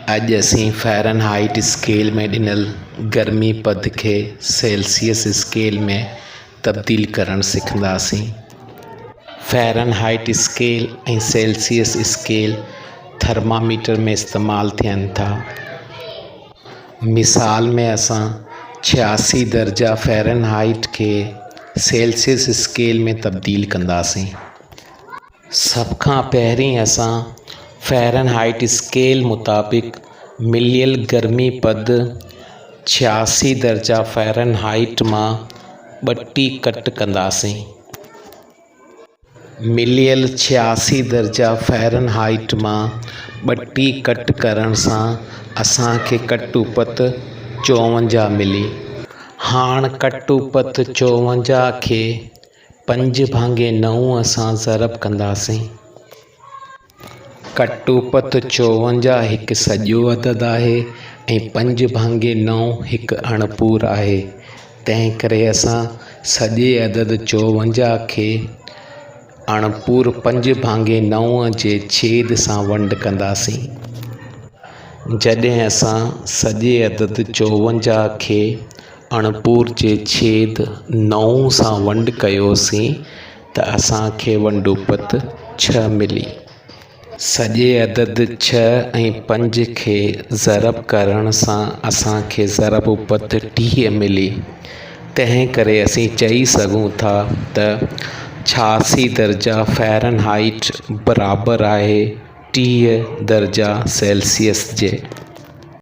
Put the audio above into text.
اڄ اسين فهرنهائيٽ اسڪيل ۾ ڏنل گرمي پد کي سيلسيس اسڪيل ۾ تبديل ڪرڻ سکنداسين. فهرنهائيٽ اسڪيل ۽ سيلسيس اسڪيل ٿرماميٽر ۾ استعمال ٿين ٿا. مثال ۾ اسان 86 درجا فهرنهائيٽ کي سيلسيس اسڪيل ۾ تبديل ڪنداسين. سڀ کان پهرين اسان فهرنهائيٽ اسڪيل مطابق مليل گرمي پد 86 درجا فهرنهائيٽ مان ٻٽي ڪٽ ڪنداسين. مليل 86 درجا فهرنهائيٽ مان ٻٽي ڪٽ ڪرڻ سان اسان کي ڪٽ اپت 54 ملي. هاڻ ڪٽ اپت 54 کي پنج ڀاڱي نو سان ضرب ڪنداسين. ڪٽوپت 54 هڪ سڄو عدد آهي ۽ پنج ڀاڱي نو هڪ اڻپور آهي، تنهنڪري اسان سڄي عدد 54 کي اڻپور پنج ڀاڱي نو جي ڇيد سان ونڊ ڪنداسين. جڏهن اسان سڄي عدد 54 کي اڻپور جي ڇيد نو سان ونڊ ڪيوسين ته اسان کي ونڊوپت ڇهه ملي. سڄي عدد ڇهه ۽ پنج کي ضرب ڪرڻ سان اسان کي ضرب اپت 30 ملي. تنهن ڪري اسين چئي سگهون ٿا ته 86 درجا فهرنهائيٽ برابر آهي 30 درجا سيلسيس جي.